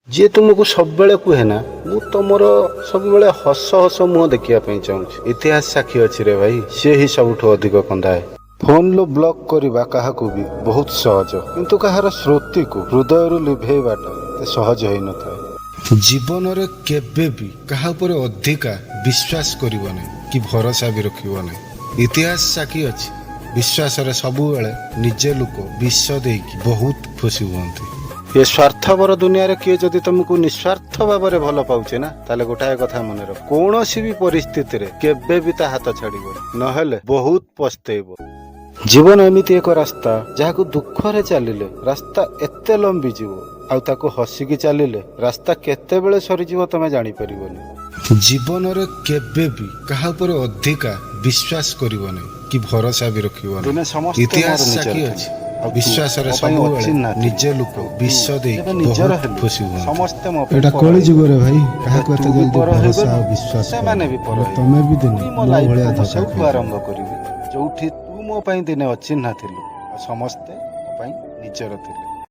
ଯିଏ ତୁମକୁ ସବୁବେଳେ କୁହେ ନା, ମୁଁ ତମର ସବୁବେଳେ ହସ ହସ ମୁହଁ ଦେଖିବା ପାଇଁ ଚାହୁଁଛି, ଇତିହାସ ସାକ୍ଷୀ ଅଛି ରେ ଭାଇ, ସିଏ ହିଁ ସବୁଠୁ ଅଧିକ କନ୍ଦାଏ। ଫୋନରୁ ବ୍ଲକ୍ କରିବା କାହାକୁ ବି ବହୁତ ସହଜ, କିନ୍ତୁ କାହାର ସ୍ମୃତିକୁ ହୃଦୟରୁ ଲିଭେଇବାଟା ଏତେ ସହଜ ହେଇନଥାଏ। ଜୀବନରେ କେବେ ବି କାହା ଉପରେ ଅଧିକା ବିଶ୍ୱାସ କରିବ ନାହିଁ କି ଭରସା ବି ରଖିବ ନାହିଁ। ଇତିହାସ ସାକ୍ଷୀ ଅଛି, ବିଶ୍ୱାସରେ ସବୁବେଳେ ନିଜେ ଲୋକ ବିଷ ଦେଇକି ବହୁତ ଖୁସି ହୁଅନ୍ତି। ଏ ସ୍ୱାର୍ଥପର ଦୁନିଆରେ କିଏ ଯଦି ତମକୁ ନିସ୍ୱାର୍ଥ ଭାବରେ ଭଲ ପାଉଛି ନା, ତାହେଲେ ଗୋଟାଏ କଥା ମନେ ରଖ, କୌଣସି ବି ପରିସ୍ଥିତିରେ କେବେ ବି ତା ହାତ ଛାଡିବନି, ନହେଲେ ବହୁତ ପସ୍ତେଇବ। ଜୀବନ ଏମିତି ଏକ ରାସ୍ତା, ଯାହାକୁ ଦୁଃଖରେ ଚାଲିଲେ ରାସ୍ତା ଏତେ ଲମ୍ବିଯିବ, ଆଉ ତାକୁ ହସିକି ଚାଲିଲେ ରାସ୍ତା କେତେବେଳେ ସରିଯିବ ତମେ ଜାଣିପାରିବନି। ଜୀବନରେ କେବେ ବି କାହା ଉପରେ ଅଧିକା ବିଶ୍ୱାସ କରିବ ନାହିଁ କି ଭରସା ବି ରଖିବ ନାହିଁ। ଦିନେ ସମସ୍ତେ ଇତିହାସ ମୋର ନିଜର ସାକ୍ଷୀ ଥିଲେ। ଅଛି, ଆଉ ତୁ ବିଶ୍ୱାସରେ ମୋ ପାଇଁ ସବୁବେଳେ ଅଚିହ୍ନା ଥିଲୁ। ନିଜେ ଲୋକ ଆଉ ତୁ ବିଷ ଦେଇ ଯେବେ ନିଜର ବହୁତ ହେଲୁ, ଖୁସି ହୁଅନ୍ତି। ସମସ୍ତେ ମୋ ପାଇଁ ଏଇଟା ପର କଳି ହେଇଗଲେ। ଯୁଗରେ ଭାଇ, ଏବେ କାହାକୁ ତୁ ଏତେ ବି ଜଲ୍ଦି ପର ଭରସା ହେଇଗଲୁ, ଆଉ ବିଶ୍ୱାସ ସେମାନେ ବି ପର କର। ହେଇଗଲେ। ତମେ ବି ଦିନେ ପୁଣି ମୋ ମୋ ଲାଇଫକୁ ଭଳିଆ ମୁଁ ଧୋକା ସେଇଠୁ ଖାଇବ। ଆରମ୍ଭ କରିବି, ଯୋଉଠି ତୁ ମୋ ପାଇଁ ଦିନେ ଅଚିହ୍ନା ଥିଲୁ ଆଉ ସମସ୍ତେ ମୋ ପାଇଁ ନିଜର ଥିଲେ।